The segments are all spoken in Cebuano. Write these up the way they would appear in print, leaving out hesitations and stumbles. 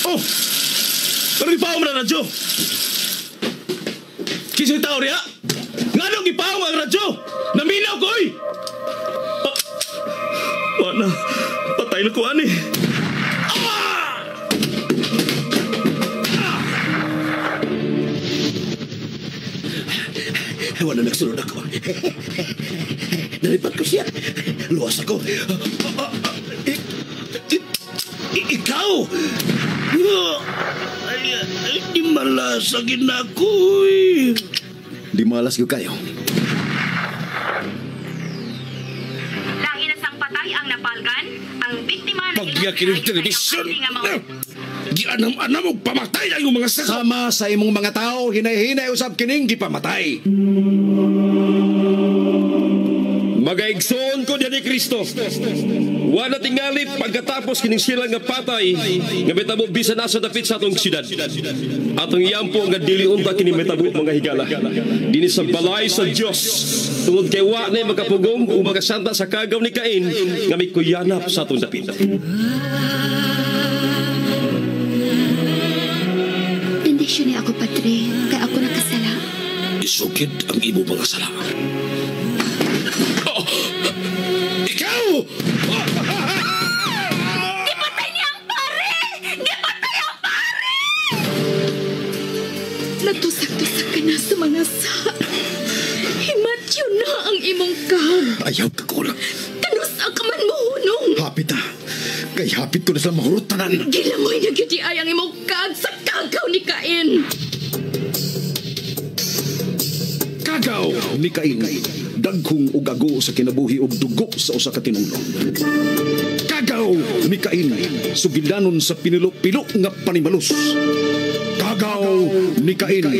Oh! Pero gipaong na radyo! Kisa'y tao riya? Nganong gipaong ang radyo? Naminaw ko, oy! Wala. Patay na ko, ani. Wala nagsulod ako. Nalipat ko siya. Luwas ako. Ikaw! Di malas ang ginakoy. Di malas ko kayo. Lahi na sang patay ang napalgan, ang biktima na Pagyakin ng telebisyon! Gianam-anam og pamatay ang iyong mga saka! Sama sa imong mga tao, hinay-hinay usab kining gipamatay. Magaigsoon ko diyan ni Kristo. Wala tingali pagkatapos kining sila nga patay nga metabo bisan asa dapit sa atong siyudad. Atong iyampo nga dili unta kini metabo mga higala. Dinhi sa balay sa Dios tungod kay wa na makapugong ug makasanta sa kagaw ni Cain nga mikuyanap sa atong dapit. Bendisyon ni ako, Padre, kay ako nakasala. Isukid ang imo mga sala. Oh! Ikaw! Gipatay niya ang pare! Gipatay ang pare! Natusak-tusak ka na sa mga sa. Himatyo na ang imong kag. Ayaw ka kulang. Kanus ang kaman mo hunong. Hapit ah. Kay hapit ko na sila mahurot tanan. Gilangoy na gyud ay ang imong kag sa kagaw ni Cain. Kagaw ni Cain. Dagkong ug ago sa kinabuhi ug dugo sa usa ka tinulo. Kagaw ni Cain, sugilanon sa pinilo-pilo nga panimalus. Kagaw ni Cain,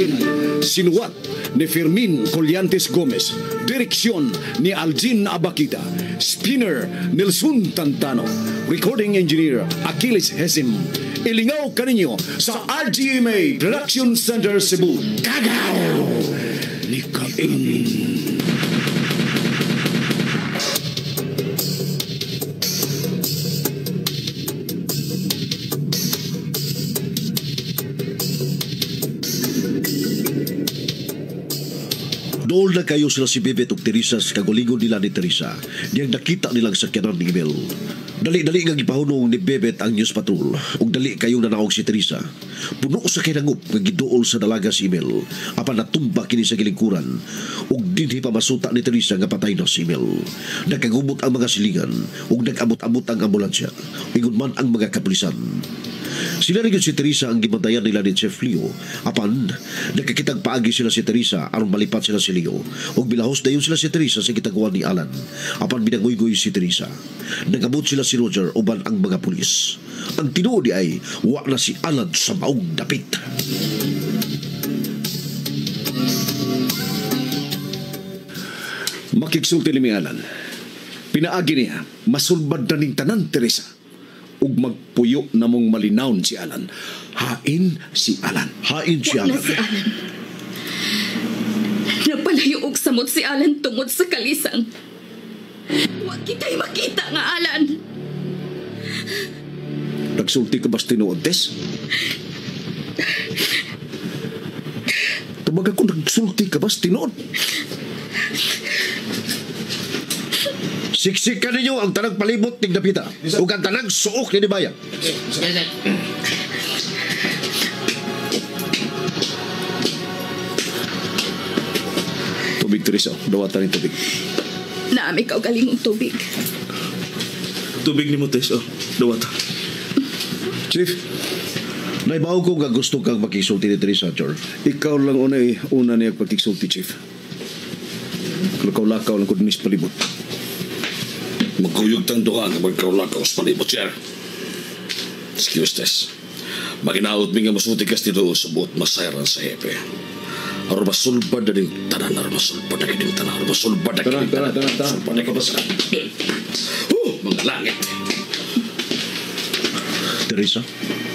sinuwat ni Fermin Collantes Gomez, direksyon ni Aljin Abakita, spinner Nelson Tantano, recording engineer Achilles Hesim. Ilingaw kaninyo sa RGMA Production Center Cebu. Kagaw ni Cain. Dool na kayo sila si Bebet ug Teresa sa kagulingon nila ni Teresa. Diyang nakita nilang sakyanan ni Emil. Dali-dali nga gipahunong ni Bebet ang news patrol ug dali kayong nanaog si Teresa. Puno sa kinangup nga giduol sa dalaga si Emil. Apan natumba kini sa gilingkuran ug dinhi pa masuta ni Teresa nga patay na si Emil. Nagkagubot ang mga silingan ug nag-abot-abot ang ambulansya. Ingon man ang mga kapulisan. Sila rin si Teresa ang gibantayan nila ni Chef Leo. Apan, nakakitang paagi sila si Teresa aron malipat sila si Leo. Ug bilahos dayon sila si Teresa sa gitaguan ni Alan. Apan binanguygoy si Teresa. Nagabot sila si Roger uban ang mga pulis. Ang tinuod ay wa na si Alan sa maong dapit. Makigsulti ni Alan. Pinaagi niya, masulbad na ning tanan, Teresa. Ug magpuyo na mong malinawon si Alan. Hain si Alan. Hain si Alan. Wala si Alan. Napalayo og samot si Alan tungod sa kalisang. Wa kita'y makita nga Alan. Nagsulti ka ba sa tinuod, Tess? Tumaga ko, nagsulti ka ba sa tinuod? Siksika ninyo ang tanang palibot ning dapita ug ang tanang suok ni Nibaya. Tubig, Teresa. Dawatan ni tubig. Naami ka galingong tubig. Tubig ni mo, Tess. Oh, dawata. Chief, naibaw ko nga gusto kang makisulti ni Teresa, George. Ikaw lang una eh. Una niya pagkisulti, Chief. Lakaw-lakaw lang ko dinis palibot. Magkuyog tang duha nga magkaulakaw sa palibot, sir. Excuse, Tess. Maginaot mi nga masuti kas dito sa buot masayran sa hepe. Aron masulbad na din tanan, aron masulbad na din tanan, aron masulbad na din tanan. Tara. Masulbad na din tanan. Mga langit. Teresa?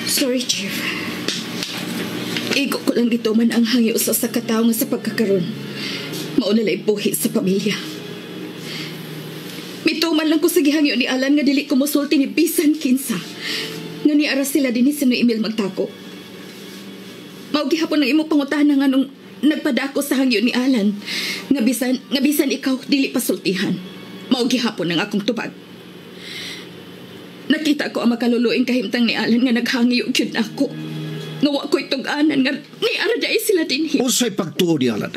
Sorry, Chief. Igo ko lang dito man ang hangyo sa katawo nga sa pagkakaroon. Mauna lay buhi sa pamilya. Mito Nagtuman lang ko sa gihangyo ni Alan nga dili ko mosulti ni bisan kinsa. Nga niara sila dinhi sa Emil magtako. Mao gihapon ang imo pangutana nganong nagpadako sa hangyo ni Alan. Nga bisan ikaw dili pasultihan. Mao gihapon ang akong tubag. Nakita ko ang makaluluing kahimtang ni Alan nga naghangyo gyud nako. Nga wa ko'y tug-anan nga niara dai sila dinhi. Unsay pagtuo ni Alan?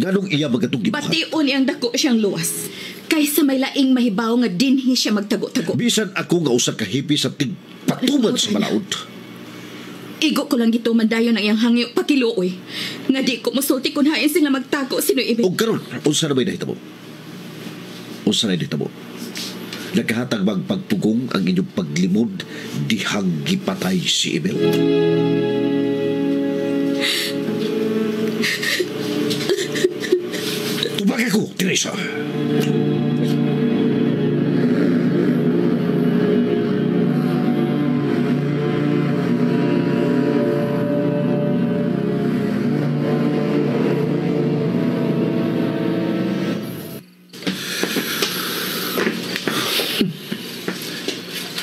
Nganong iya magatong gibuhat? Bation iyang dako siyang luwas. Kaysa may laing mahibaw nga dinhi siya magtago-tago. Bisan ako nga usa ka hippie sa tigpatuman sa balaod. Igo ko lang gituman dayon ang iyang hangyo pakiluoy. Nga di ko musulti kun hain sila magtago sino Emil. Og karon, unsa na may nahitabo? Unsa na nahitabo? Nagkahatag bang pagpugong ang inyong paglimod dihang gipatay si Emil? Tubag ako, Teresa.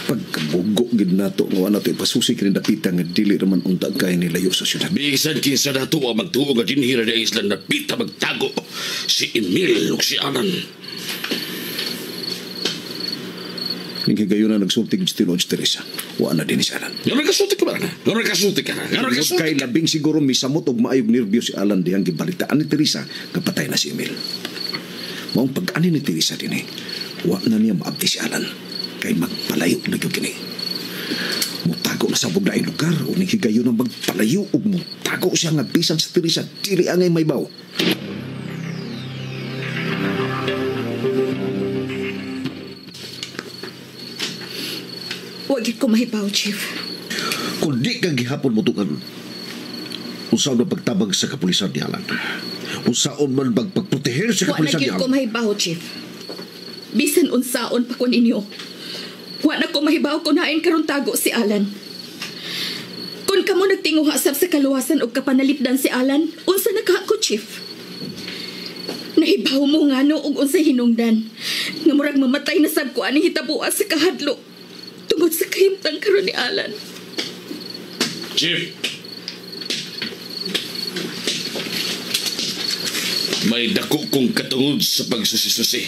Pagkabugo gid nato nga wala nato ipasusi kini dapita nga dili raman unta kay nilayo sa syudad. Bisan kinsa nato ang magtuo nga dinhi ra isla dapita magtago si Emil ug si Alan. Ning higayon na nagsulti gid tinuod si Teresa. Wa na din si Alan. Ngano kasulti ka ba? Ngano kasulti ka? Ngano kasulti? Kay labing siguro misamot og maayog nervyo si Alan dihang gibalitaan ni Teresa nga patay na si Emil. Maong pag-ani ni Teresa dinhi, wa na niya maabti si Alan. Kay magpalayo na gyud kini. Mutago na sa buglaing lugar o ning higayon na magpalayo ug mutago siya nga bisan sa Teresa dili angay maybaw. Wa gyud ko mahibaw, Chief. Kung di ka gihapon mo tukan, unsaon man pagtabang sa kapulisan ni Alan? Unsaon man pagproteher sa kapulisan ni Wa na gyud ko Alan? mahibaw, Chief. Bisan unsaon pa ko ninyo. Wa na ko mahibaw kung hain karon tago si Alan. Kung kamo nagtinguha sab sa kaluwasan og kapanalipdan si Alan, unsa na ka ko, Chief? Nahibaw mo ngano og unsay hinungdan. Nga murag mamatay na sab ko aning hitabuan sa kahadlok tungod sa kahimtang karon ni Alan. Chief, may dako kong katungod sa pagsusi-susi.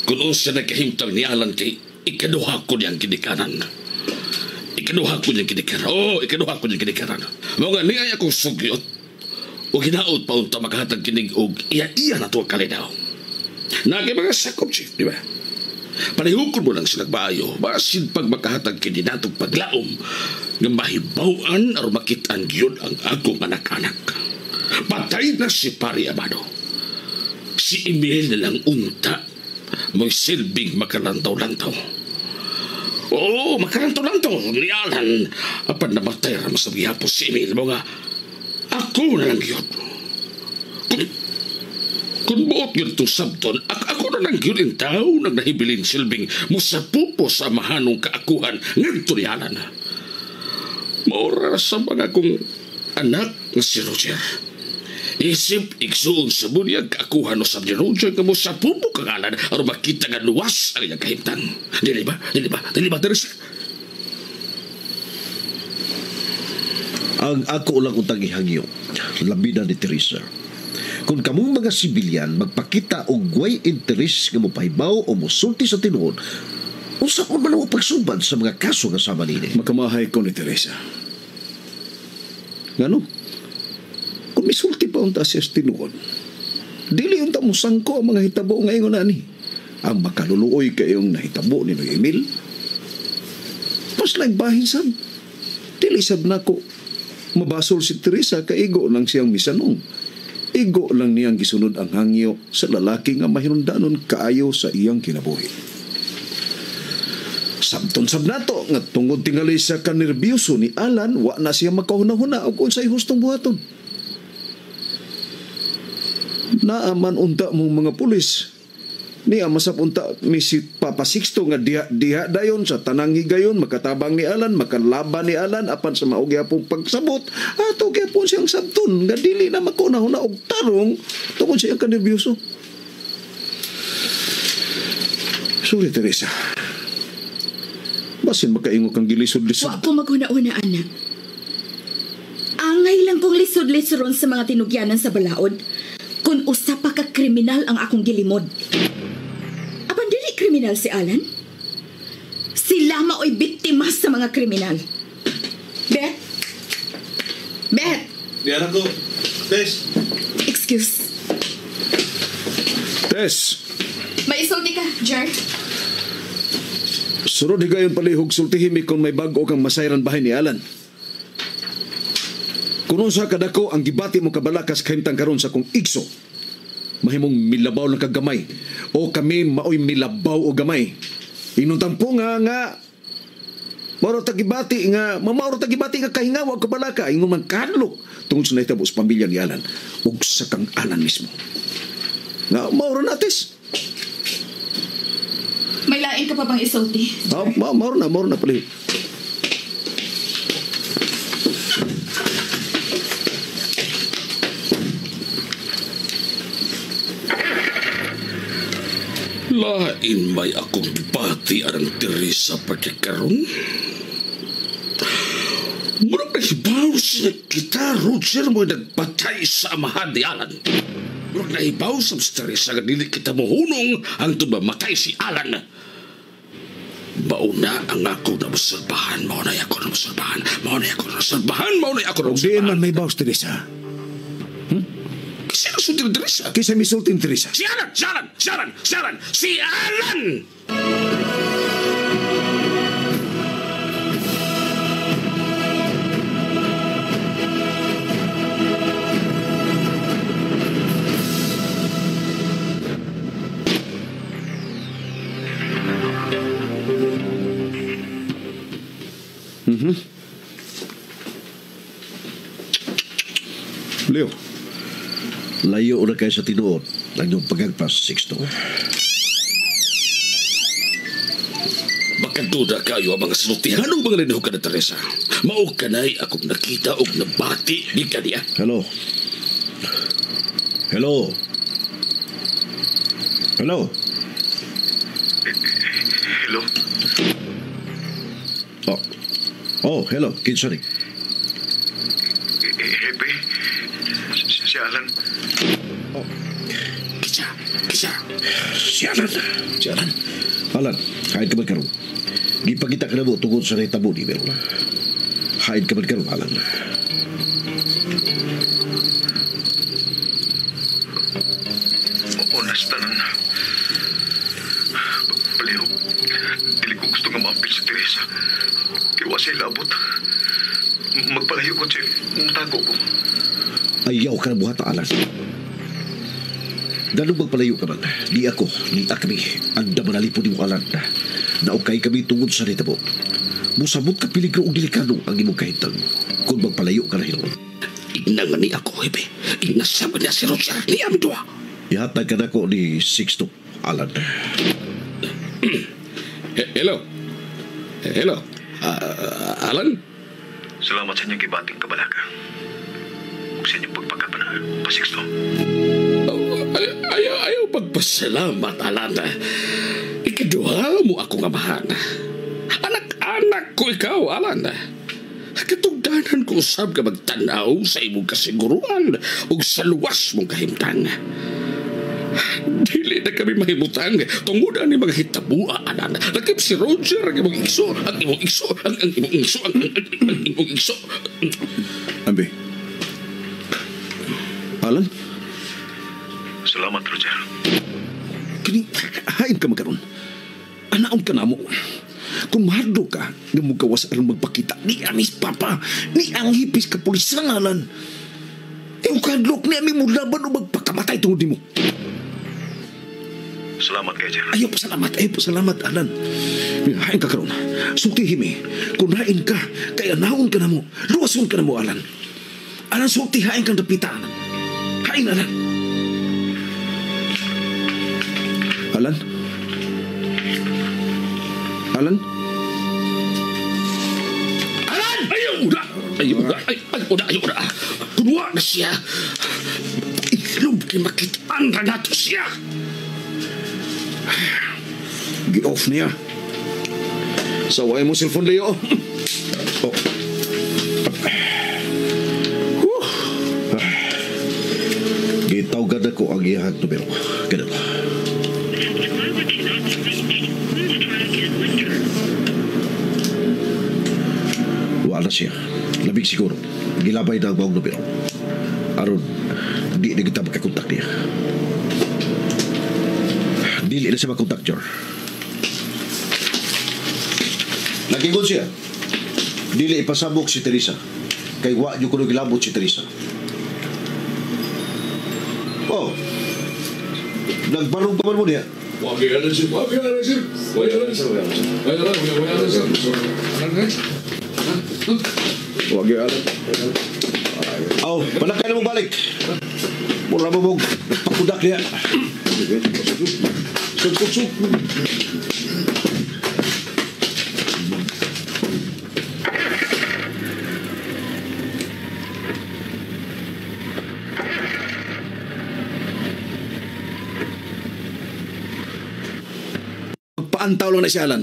Kung unsa nagkahimtang ni Alan kay ikaduha ko niyang kinikanan. Ikaduha ko niyang kinikanan. Oo, ikaduha ko niyang kinikanan. Mao nga niya akong sugyot. O ginaot pa unta makahatag kinig og iya-iya na tuwag kalinaw. Nagay mga sakop, Chief, di ba? Palihukon mo lang silang maayo. Basin pag makahatag kini natong paglaom nga mahibaw-an aron makitaan gyud ang akong anak-anak. Patay na si Pari Amado. Si Emil na lang unta mo'y silbing makalantaw-lantaw. Oo, makalantaw-lantaw ni Alan. Apan namatay ra mas gihapon si Emil mo nga ako na lang yun. Kung buot yun itong sabton, ako na lang yun ang tao nagnahibilin silbing musapupo sa mahanong kaakuhan ngadto ni Alan. Maura sa mga kong anak nga si Roger. Isip igsuon sa bunyag kaakuhan o sa ni Roger nga musapupo kang Alan aron makita nga luwas ang iyang kahimtang. Dili ba? Dili ba? Dili ba, Teresa? Ang ako lang untang ihangyo, labi na ni Teresa. Kung kamong mga sibilyan magpakita og way interes nga mopahibaw o mosulti sa tinuod, unsaon man ang pagsubad sa mga kaso nga sama nini? Makamahay ko ni Teresa. Ngano? Kung misulti pa unta siya sa tinuod, dili unta mosangko ang mga hitabo nga ingon ani. Ang makaluluoy kayong nahitabo ni Noy Emil. Pas lang bahin sab. Dili sab nako mabasol si Teresa kaigo lang siyang misanong. Igo lang niyang gisunod ang hangyo sa lalaki nga mahinundanon kaayo sa iyang kinabuhi. Sabton sab nato nga tungod tingali sa kanerbyoso ni Alan, wa na siya makahuna-huna og unsay hustong buhaton. Naaman unta mong mga pulis. Niya masap unta mi si Papa Sixto nga diha dayon sa tanang higayon makatabang ni Alan, makalaban ni Alan apan sa mao gyapon pagsabot ato gyapon siyang sabton nga dili na makahuna-huna og tarong tungod sa iyang kanerbyoso. Sorry, Teresa. Basin makaingo kang gilisod-lisod. Wa ko maghuna-una, anak. Angay lang kong lisod-lisodon sa mga tinugyanan sa balaod kung usa pa ka kriminal ang akong gilimod. Apan dili kriminal si Alan. Sila maoy biktima sa mga kriminal. Beth? Beth! Diyan ako. Tess! Excuse. Tess! May isulti ka, Jer. Sunod higayon palihog sultihin mi kung may bag-o kang masayran bahay ni Alan. Kung unsa kadako ang gibati mo kabalakas kahimtang karon sa kong igso, mahimong milabaw lang kagamay o kami maoy milabaw o gamay. Inuntampo nga nga mauro tagibati nga mamauro tagibati nga kahingaw og kabalaka ingon man kadlok tungod sa nahitabo sa pamilya ni Alan ug sa kang Alan mismo. Nga mauro natis. May lain ka pa bang isulti? Mauro na palihog. Lain may akong gibati arang Teresa pagkakaroon. Murag nahibaw siya kita, Roger, mo nagpatay sa amahan ni Alan. Murag nahibaw sa Teresa nga dili kita mohunong hangtod mamatay si Alan. Mauna ang ako na masalbahan, mauna ako na masalbahan, mauna ako na masalbahan, mauna ako na masalbahan. Diin man may baws, Teresa. Sino sulti ni Teresa? Kisa may sulti ni Teresa. Si Alan! Si Alan! Si Alan! Si Alan! Si Alan! Mm-hmm. Leo. Layo na kayo sa tinuod ang iyong pagagpas, Sixto. Makaduda kayo ang mga sinultihan o mga linaw ka na, Teresa. Mao kanay akong nakita o nabati di ka niya. Hello? Hello? Hello? Hello? Oh, oh hello. Kinsa ni? Hepe? Si Alan. Oh. Kisa! Kisa! Si Alan! Si Alan? Alan, hain ka man karon. Gipakita ka na mo tungod sa nahitabo ni Mel. Hain ka man karon, Alan. Onas tanan. Palihog, dili ko gusto nga maampil si Teresa. Kaya wa siya ilabot. Magpalayo ko, Chief. Mutago ko. Ayaw ka na buhat, Alan. Ganun magpalayo ka man, ni ako, ni kami, ang damanalipo ni mo, Alan. Naukay kami tungod sa nitabo. Musamot ka peligro o delikado ang imong kahintang kung magpalayo ka na hinuon. Igna nga ni ako, Hebe. Igna sama niya si Roger. Ni ami duha. Ihatag ka na ko ni Sixto, Alan. Hello? Hello? Alan? Salamat sa inyong gibating kabalaka. Ug sa inyong pagpagkapana, pa Sixto. Ayaw pagpasalamat, Alan. Ikaduha mo akong amahan. Anak-anak ko ikaw, Alan. Katugdanan ko usab ka magtanaw sa imong kasiguruan ug sa luwas mong kahimtang. Dili na kami mahimutang tungod ani mga hitabua, Alan. Lakip si Roger ang imong igso, ang imong igso, ang imong igso, ang imong igso. Ambi. Alan? Salamat, Roger. Kini, hain ka magkaroon. Anaon ka na mo. Kung mahadlo ka, nga mugawas aron magpakita ni amis papa, ni ang hipis ka pulis nga Alan. Iyong kadlok ni aming mulaban o magpakamatay tungod nimo. Salamat kay Jer. Ayaw pa salamat, Alan. Hain ka karon. Sultihi mi. Kung hain ka, kaya naon ka na mo. Luwason ka na mo, Alan. Alan, sulti, hain kang dapita, Alan. Hain, Alan. Alan? Alan? Alan! Ayaw na! Ayaw na! Ayaw na! Ayaw na! Kunwa na siya! Itlog kay makitaan na nato siya! Gi-off niya. Saway mo cellphone, Leo. Oh. Whew. Gitawgan ako ang iyang numero. Ganun. Wala siya. Labing siguro. Gilabay na ang maong numero. Aron, di na kita makakontak niya. Dili na siya makontak, Jor. Nagingon siya. Dili ipasabok si Teresa. Kay wa niyo kuno gilabot si Teresa. Oh. Nagbarong pa man mo niya. Wag yung alam. Oh, palakay na mong balik. Mura mo mong nagpakudak niya. Sug, sug, sug. Magpaantaw lang na si Alan.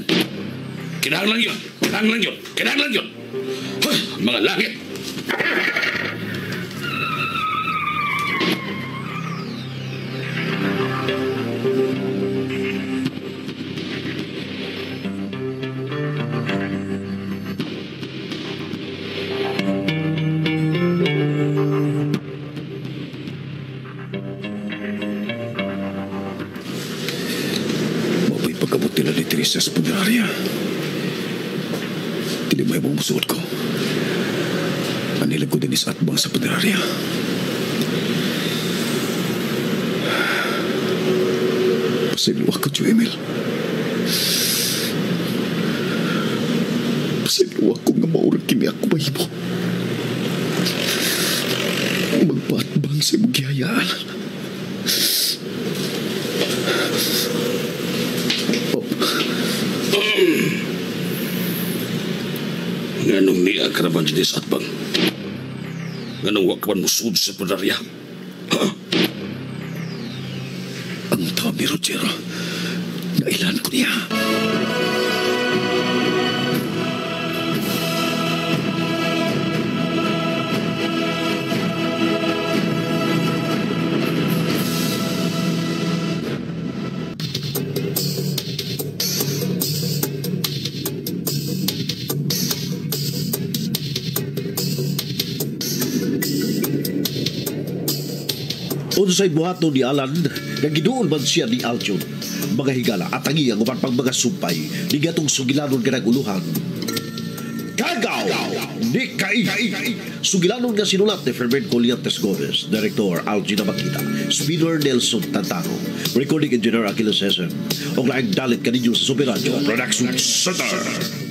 Kinahanglan yun. Kinahanglan yun. Kinahanglan yun. Hoy, mga langit. Mapay pagkabot nila ni Teresa sa punerarya. Dili may bumusuot ko. Anilag ko din is atbang sa punerarya. Pasaylo ako, Tio Emil. Pasaylo ako nga maurag kini ako mahimo. Magpaatbang sa imong gihayaan. Oh, Nganong niya ka naman dyan sa atbang? Nganong wa ka man musud sa punerarya? Ha? Ang tao ni Roger, nailan ko niya. Unsay buhaton ni Alan nga giduol man siya ni Aljon. Mga higala at ang iyang uban pang mga sumpay ni gatong sugilanon kanang uluhan. Kagaw ni Kai. Sugilanon nga sinulat ni Fermin Coliantes Gomez, Director Algina Makita, Spinner Nelson Tantano, Recording Engineer Achilles Hessen, og laing dalit kaninyo sa Soberanyo Production Center.